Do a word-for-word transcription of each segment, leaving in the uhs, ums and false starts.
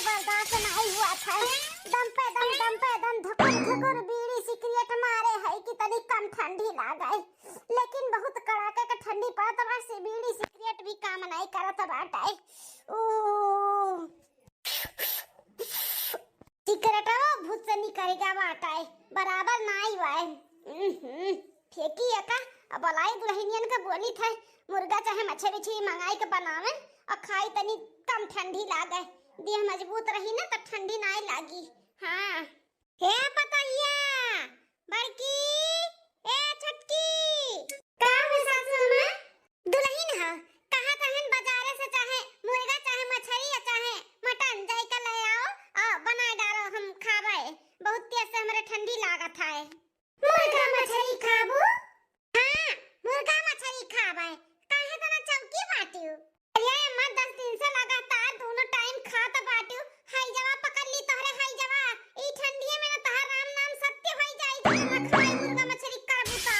बर्दाश्त नहीं हुआ था। दम पे दम, दम पे दम, धुकुर धुकुर बीड़ी सिगरेट मारे है कि तनी कम ठंडी लागे, लेकिन बहुत कड़ाके के ठंडी पड़त बा, से बीड़ी सिगरेट भी काम नहीं करत बाटे। ओ, सिगरेटवा भूत से निकल गया बाटे, बराबर नाई बाए। उहुं, फेंकी एका, अब बोलाई दुल्हनियन के बोली थे, मुर्गा चाहे मछरी उछरी मंगाई के बनावे और खाई, तनी कम ठंडी लागे, देह मजबूत रही ना तो ठंडी नाई लागी। हाँ। हे पतोहिया, बड़की, ए छोटकी। का हो सासू अम्मा? दुल्हन ह, कहा तहन बाजारे से चाहे मुर्गा, चाहे मछरी या चाहे मटन जाई के ले आओ, आ बनाए डालो, हम खाबे। बहुत तेज से हमरे ठंडी लागत है। मुर्गा मछरी खाबू? हाँ, मुर्गा मछरी खाबे। काहे तना चौकी बाटियो? अरे अम्मा, दस दिन से लगातार दोनों टाइम खात बाटियो, हाई जवा पकड़ ली तोहरे हाई जवा। ई ठंडिये में ना तहार राम नाम सत्य होई जाई, जे ना खाई मुर्गा मछरी करबू तो।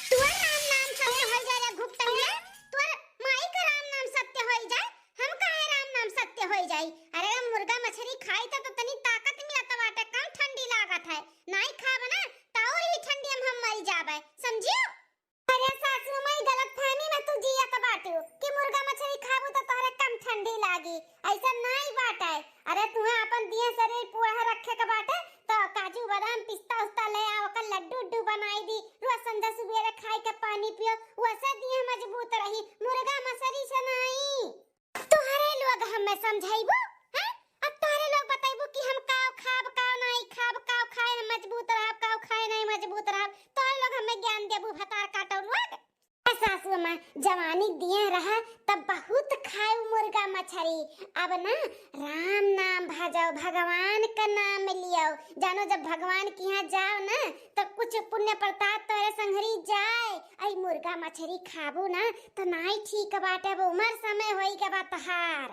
तोर राम नाम सत्य होई जाए रे घुपटैया, तोर माई का राम नाम सत्य होई जाए, हम काहे राम नाम सत्य होई जाई? अरे हम मुर्गा मछरी खाई त, त तनी ताकत मिलत बाटे, कम ठंडी लागत है, नाई खाब ना त और ही ठंडी में हम मरी जाबे, समझियो? अरे सासू माई, गलतफहमी में तू जियत बाटू कि मुर्गा मछरी खाबू त तोहरे कम ठंडी लागी, ऐसा नाई बाटे। अरे तुहे अपन दिए शरीर पूरा रखे के बाटे त काजू बादाम पिस्ता उस्ता ले आओ, ओकर लड्डू उड्डू बनाई दी, रोज संझा सुबेरे खाई के पानी पियो, वैसे दिए मजबूत रही, मुर्गा मछरी से नाई। तोहरे लोग हमें समझाइबू, हैं? अब तोहरे लोग बताइबू कि हम काव खाब, काव नाई खाब, काव खाए हम मजबूत रहब, काव खाए नहीं मजबूत रहब। तोहरे लोग हमें ज्ञान देबू, भतार काटो लोग। ए सासू अम्मा, जवानी दिए रहा तब बहुत खाए मुर्गा मछरी। अब ना राम नाम भजो, भगवान का नाम लियो। जानो जब भगवान के यहाँ जाओ ना तो कुछ पुण्य प्रताप तोहरे संघरी जाए। आई मुर्गा मछरी खाबू ना त नाई ठीक बाटे, अब उमर समय होई के बा तहार।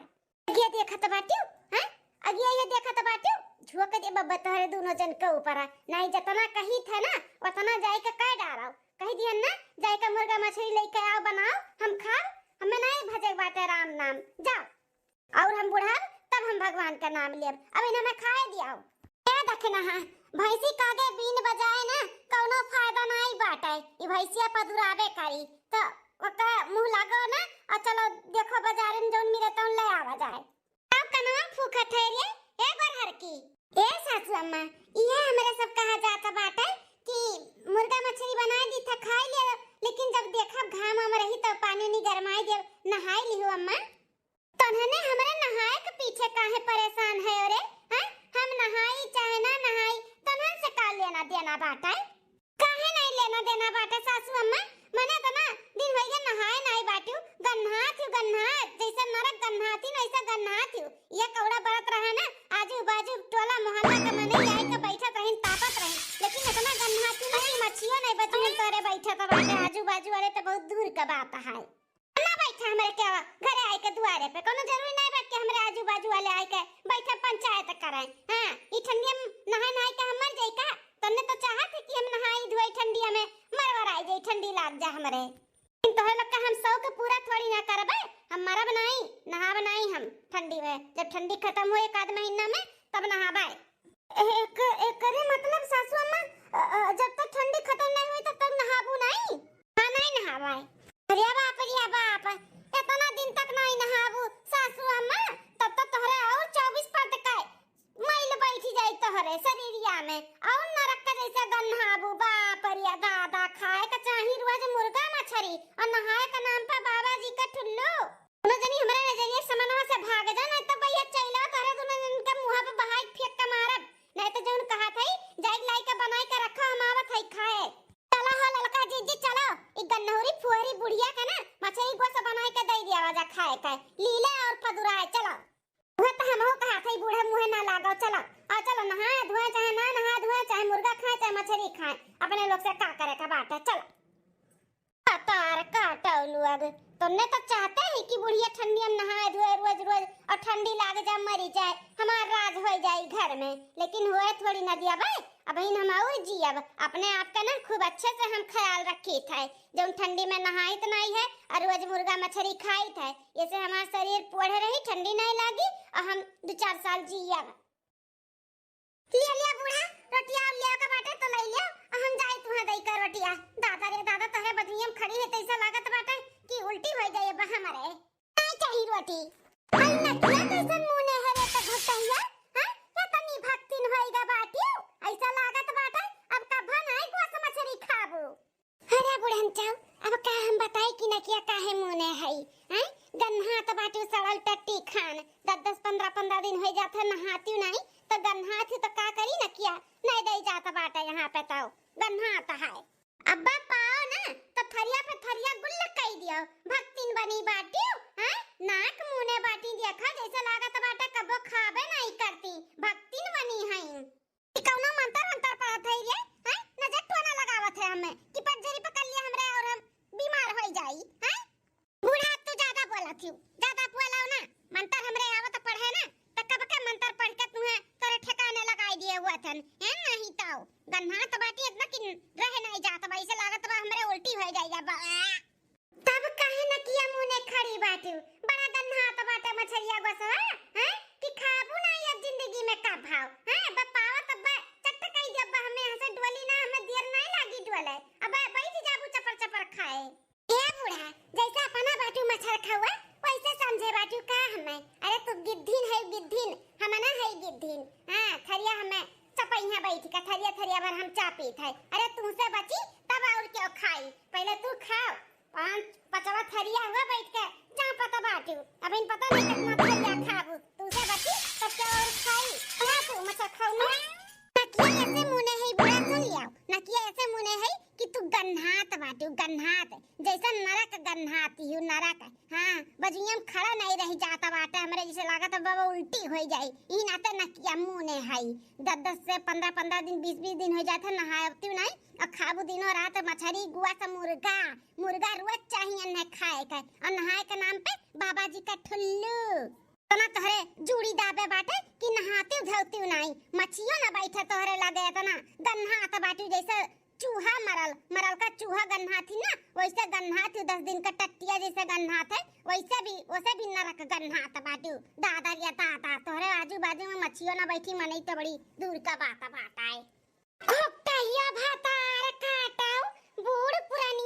अगिया देखत बाटियो, हैं? अगिया ये देखत बाटियो, झोंक दे बब्बा तोहरे दोनों जन के ऊपर। नाई जतना कही थे ना, उतना जाए के कह डारो। कह दिहन ना, जाए के मुर्गा मछली लेके आओ, बनाओ, हम खाब, हमें नाई भजे बाटे राम नाम। जाओ। और हम बुढ़ाब, तब हम भगवान का नाम लेब। अब इन्हें मैं खाए दियाओ। ए दखिनहा, भैंसी का आगे बीन बजाए ना, कौनो फायदा नाई बाटे। ई भैंसिया पदुराबे करी, तो ओकर मुँह लागो ना, और चलो देखो बाजारे में जौन मिले तौन ले आवा जाए। अब कनवा फूकत है रे, ए गोरहर की। ए सासू अम्मा, इहे हमरे सब कहा जात बाटे कि मुर्गा मछली बनाए दी था खाई ले, लेकिन जब देखब घाम में रही तो पानी उनी गरमाई देब, नहाई लिहो अम्मा। तन्हने हमरे नहाए के पीछे काहे परेशान है रे? हैं? हम नहाई चाहे ना नहाई, तन्हन से का लेना देना बाटे? काहे नहीं लेना देना बाटे सासू अम्मा? मने तो ना दिन होइगे नहाए नहीं बाटियो, गन्हात हियो, गन्हात, जैसे नरक गन्हाती ना, ऐसा गन्हात हियो। ये कौड़ा बरत रहा ना, आजू बाजू टोला मोहल्ला के मनई आए के बैठत रहिन, तापत रहिन, लेकिन इतना गन्हाती ना कि मच्छियो नहीं बची हम तोरे बैठत बाटे आजू बाजू वाले, तो बहुत दूर का बात है। ना बैठा हमरे के घरे आए के दुआरे पे, कोनो जरूरी नहीं बा कि हमरे आजू बाजू वाले आए के बैठे पंचायत करे। हाँ, ई ठंडिया में नहाए नहाए के हम मर जाई का? तन्ने तो चाहत है कि हम नहाई धोई ठंडिया में, मरवराई जाई, ठंडी लाग जा हमरे। लेकिन तोहरे लोग का हम शौक पूरा थोड़ी ना करबे, हम मरब नहीं, नहाब नहीं हम ठंडी में। जब ठंडी खत्म हो एक आध महीना में, तब नहाबे। एक, एकरे मतलब सासू अम्मा, अ, अ, जब तक ठंडी खत्म नहीं हुई, तब तक नहाबू नहीं? हाँ, नहीं नहाबे। अरे बाप रे बाप, इतना दिन तक नहीं नहाबू सासू अम्मा, तब तो तोहरे और चउबीस परत का मैल बैठ जाई तोहरे शरीरिया में, और नरक का जैसे गन्हाबू। बाप रे दादा, खाए का चाही रोज मुर्गा मछरी और नहाए का नाम पे बाबा जी का ठुल्लू। दोनों जनी हमरे नजरिया समनवा से भाग जा, नहीं तो भैया चैलवा तोहरे दोनों जन के मुँह पे बहाई फेंक के मारब। नहीं तो जौन कहा थई, जाई लाई के बनाई के रखो, हम आवत हई खाए। चला हो ललका जीजी, चलो, ई गन्नौरी फुहरी बुढ़िया के ना मछरी गोस बनाई के दे दिया जा खाए के, लीले और फदुराए, चलो। वह तो हमहू कहा थई, बूढ़े मुँहे ना लागो, चलो। आ चलो, नहाए धोए चाहे ना नहाए धोए, चाहे मुर्गा खाए चाहे मछरी खाए, अपने लोग से का करे का बात है, चलो। तार काटौ लोग, तोन्ने तो चाहते ही कि बुढ़िया ठंडिया में नहाए धोए रोज रोज और ठंडी लाग जा, मरी जाए, हमार राज होई जाई घर में, लेकिन होए थोड़ी ना दिया भाई। अबहिन हम और जियब, अपने आप का ना खूब अच्छे से हम ख्याल रखी थे, जौन ठंडी में नहाइत नहीं है और रोज मुर्गा मछली खाइत है, ऐसे हमार शरीर पोढ़ रही, ठंडी नहीं लागी और हम दो चार साल जियब। लिया, लिया बूढ़ा, रोटिया और लिया का बाटे तो ले लिया, और हम जाई तुहे दई का रोटिया। दादा रे दादा, तोहरे बजनिया में खड़ी है, तैसा लागत बाटे कि उल्टी हो जाए बा हमारे। नहीं चाहिए रोटी। अरे नकिया कैसन मुने है रे त घुटैया, हैं? या तनी भक्तिन होइगा बाटियो, ऐसा लागत बाटे अब कभा नहीं गोस मछरी खाबू। अरे बुढ़न चाऊ, अब का हम बताई कि नकिया काहे मुने हई, हैं? गन्हात बाटू सड़ल टट्टी खान, दस दस पन्द्रह पन्द्रह दिन होई जात है नहाती नहीं, तो गन्हात ही तो का करी नकिया, नहीं दई जात बाटे यहाँ पे तो गन्हात है। अब्बा पाओ ना, तो थरिया पे थरिया गुल्ल कई दियो, भक्तिन बनी बाटियो, हैं? नाक मुने बाटी देखा, जैसे लागत बाटे कबो खाबे नहीं करती, भक्तिन बनी हई। ई कौनो मंतर अंतर पढ़त है रे, हैं? नजर टोना लगावत है हमें कि पगझरी पकड़ लिया हमरे और हम बीमार होई जाई, हैं? बूढ़ा, तू ज्यादा बोलत हियो, ज्यादा बोलाओ ना। मंतर हमरे आवत पढ़े ना, त कब के मंतर पढ़ के तुहे तोरे ठिकाने लगाई दिए हुआ थन, हैं? नहीं तो गन्हात बाटी इतना कि रह नहीं जात बा, ऐसे लागत बा हमरे उल्टी हो जाई बा। तब काहे नकिया मुने खड़ी बाटू? बड़ा गन्हात बाटे मछरिया गोसवा, हैं? कि खाबू ना अब जिंदगी में कभाव, हैं? अब पावत अब चट कई जब हमें यहाँ से डोली ना, हमें देर नहीं लागी डोले। अब बैठ जाबू चपर चपर खाए। ए बूढ़ा, जैसे अपना बाटू मच्छर खावा, वैसे समझे बाटू का हमें? अरे तू गिद्धिन है गिद्धिन, हम ना है गिद्धिन। हाँ, थरिया हमें चपैया बैठ के थरिया थरिया भर हम चापीत है। अरे तुमसे बची तब और क्यों खाई? पहले तू खाओ। पाँच पचवा थरिया हुआ बैठ के चापत बाटू। अब इन पता नहीं कितना थरिया खाबू। तुमसे बची तब क्या और खाई? खा तू मच्छर खाऊ ना। नकिया ऐसे मुने है बूढ़ा, सुन लिया। नकिया ऐसे मुने है कि तू गन्हात बाटू, गन्हात, जैसे नरक गन्हाती हूँ, नरक। हाँ, बजुइया में खड़ा नहीं रही जाता बाटे, हमरे जैसे लागत बाबा उल्टी हो जाई। ई नाते नकिया मुने हई, दस दस से पन्द्रह पन्द्रह दिन, बीस बीस दिन हो जात है, नहाती नहीं, और खाबू दिनों रात मछरी, गुआ से मुर्गा, मुर्गा रोज चाहिए न खाए के, और नहाए के नाम पे बाबा जी का ठुल्लू। तना तोहरे जूड़ी दाबे बाटे कि नहाती धोती नहीं, मछियो ना बैठे तोहरे लगे, इतना गन्हात बाटू जैसे चूहा मरल, मरल का चूहा गन्हात ही ना, वैसे गन्हात ही, दस दिन का टट्टिया जैसे गन्हात है, वैसे भी, वैसे भी नरक गन्हात बाटू। दादा रे दादा, तोहरे आजू बाजू में मछियो ना बैठी, मनई तो बड़ी दूर का बात, बात आए। खोपटहिया भातार काटाऊ, बूढ़ पुरानी